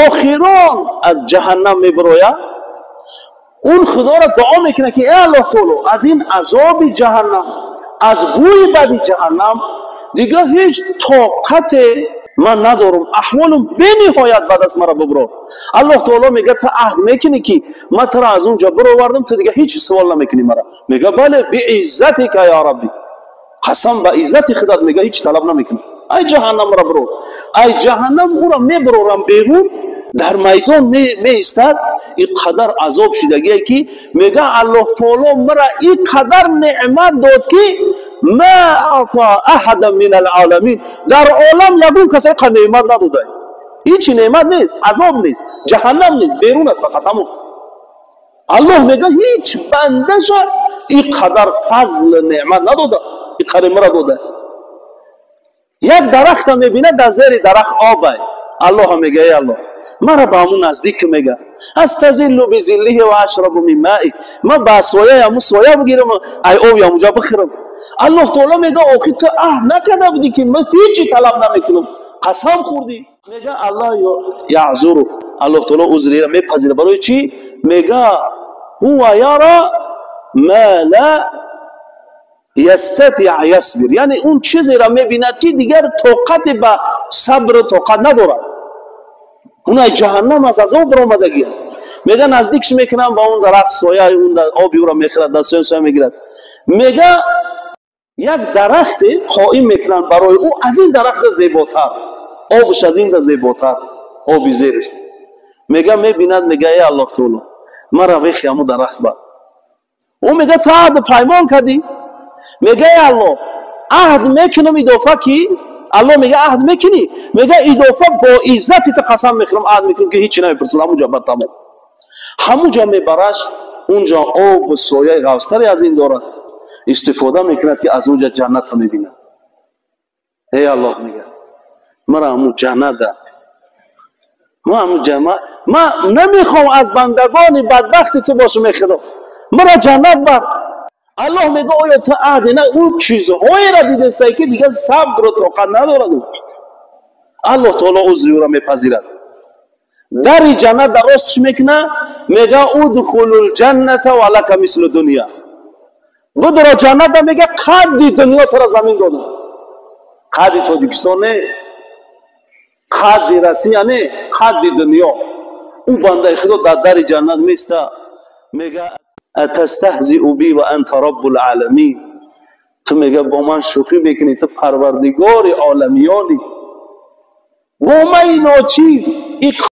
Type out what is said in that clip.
Охирон аз ҷаҳаннам мебирояд, он худоро дуо мекунад, ки э Аллоҳ таоло, аз ин азоби ҷаҳаннам, аз бӯи бади ҷаҳаннам дигар ҳеҷ тоқате ман надорам, аҳволам бениҳоят бад аст, маро биброр. Аллоҳ таоло мега: ту аҳд мекунӣ, ки ман туро аз он ҷо бировардам, ту дигар ҳеҷ суол намекунӣ мара? Мега: бале, бииззатика я Рабби, қасам ба иззати худат, мега, ҳеҷ талаб намекунам, ай ҷаҳаннам маро бирор. Ай ҷаҳаннам ӯро мебирорам берун, дар майдон меистад, ин қадар азоб шидагие, ки мега: Аллоҳ таоло мара ин қадар неъмат дод, ки ма аъта аҳада мин алоламин, дар олам ягон кас иқа неъмат надода. Ҳичи неъмат нест, азоб нест, ҷаҳаннам нест, берун аст, фақат ҳамон. Аллоҳ мега: ҳеҷ бандаша ин қадар фазл неъмат надодааст, ин қадар мара дода. Як дарахта мебинад, дар зери дарахт обай. Аллоҳа мега: эй Аллоҳ, мара ба ҳамун наздик. Мега: астазиллу бизиллиҳи ва ашрабу мин маи, ман ба сояи ҳамун соя бигирам, ай оби ҳамунҷа бихӯрам. Аллоҳ таоло мега: охи ту аҳд накарда будӣ, ки ман ҳечи талаб намекунам, қасам хӯрдӣ? Мега: Аллоҳ яъзуру, Аллоҳ таоло узрира мепазира. Барои чӣ? Мега: ҳува яра ма ла ястатиъ ясбир, яъне он чизеро мебинад, ки дигар тоқате ба сабру тоқат надорад. Он ай ҷаҳаннам аз азоб баромадагӣ аст. Мега: наздикш мекунам ба он дарахт, сояи он, оби ӯро мехӯрад, дар соя соя мегирад. Мега: як дарахте қоим мекунанд барои ӯ, аз ин дарахта зеботар, обш аз ин да зеботар, оби зериш. Мега, мебинад, мега: эй Аллоҳ таоло, мара вехи ҳаму дарахт бар. Ӯ мега: ту аҳду паймон кардӣ. Мега: эй Аллоҳ, аҳд мекунам идофа ки. Аллоҳ мега: аҳд мекунӣ? Мега: идофа бо иззати ту қасам мехӯрам, аҳд мекунам, ки ҳичи намепурсам, ҳамунҷа бар тамом. Ҳамунҷа мебараш, унҷа обу сояи ғафстаре аз ин дорад, истифода мекунад, ки аз унҷа ҷанната мебинад. Эй Аллоҳ, мега, мара ҳамун ҷаннат да, ма ҳамун ҷама, ма намехоҳам аз бандагони бадбахти ту бошам, эй Худо, мара ҷаннат бар. Аллоҳ мега: оё ту аҳде на? Ӯ чизҳоеро дидестай, ки дигар сабру тоқат надорад ӯ. Аллоҳ таоло узри ӯро мепазирад, дари ҷаннат дар ростш мекуна, мега: удхулу лҷанната ва лака мислу дунё, будро ҷанната. Мега: қадди дунё туро замин додам, қадди Тоҷикистон не, қадди Россия не, қадди дунё. Ӯ бандаи Худо дар дари ҷаннат места, мега: атастаҳзиу би ва анта раббул оламин, ту, мега, бо ман шӯхӣ мекунӣ, ту парвардигори оламиёнӣ, бо ман ночиз.